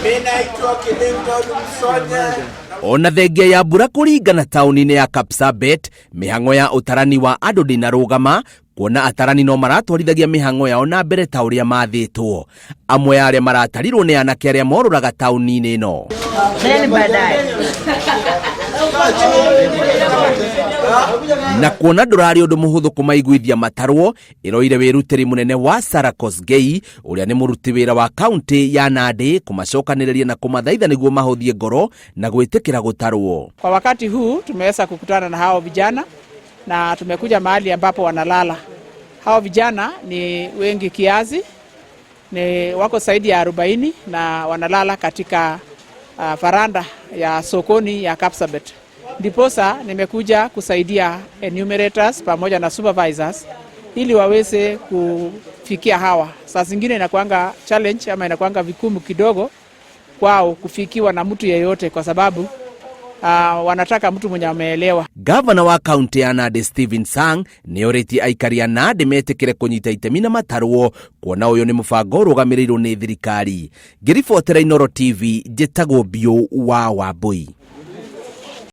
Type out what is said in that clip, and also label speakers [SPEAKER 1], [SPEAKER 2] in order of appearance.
[SPEAKER 1] Mimi naitwa Clinton Msonye.
[SPEAKER 2] Ona thengia ya mbura kũringana taũni-inĩ ya Kapsabet, mĩhang'o ya ũtarani wa andũ ndĩnarũgama, kuona atarani no maratwarithagia mĩhang'o yao na mbere ta ũrĩa mathĩtwo. Amwe a arĩa maratarirwo nĩ anake arĩa morũraga taũni-inĩ ĩno. Na kuona ndũrarĩ ũndũ mũhũthũ kũmaiguithia matarwo, ĩroire wĩrutĩri mũnene wa Sarah Kosgei ũrĩa nĩ mũruti wĩra wa kaunti ya Nandi kũmacokanĩrĩria na kũmathaitha nĩguo mahũthie ngoro na gwĩtĩkĩra gũtarwo.
[SPEAKER 3] Kwa wakati huu tumeweza kukutana na hao vijana na tumekuja mahali ambapo wanalala. Hao vijana ni wengi kiasi, ni wako zaidi ya 40 na wanalala katika varanda ya sokoni ya Kapsabet. Ndiposa nimekuja kusaidia enumerators pamoja na supervisors ili waweze kufikia hawa. Saa zingine inakuanga challenge ama inakuanga vigumu kidogo kwao kufikiwa na mtu yeyote kwa sababu wanataka mtu mwenye ameelewa.
[SPEAKER 2] Gavana wa kaunti ya Nandi Stephen Sang nĩ orĩtie aikari a Nandi metĩkĩre kũnyita itemi na matarwo kuona ũyũ nĩ mũbango ũrũgamĩrĩirwo nĩ thirikari. Ngĩribotera Inooro TV njĩtagwo Biũ wa Wambui.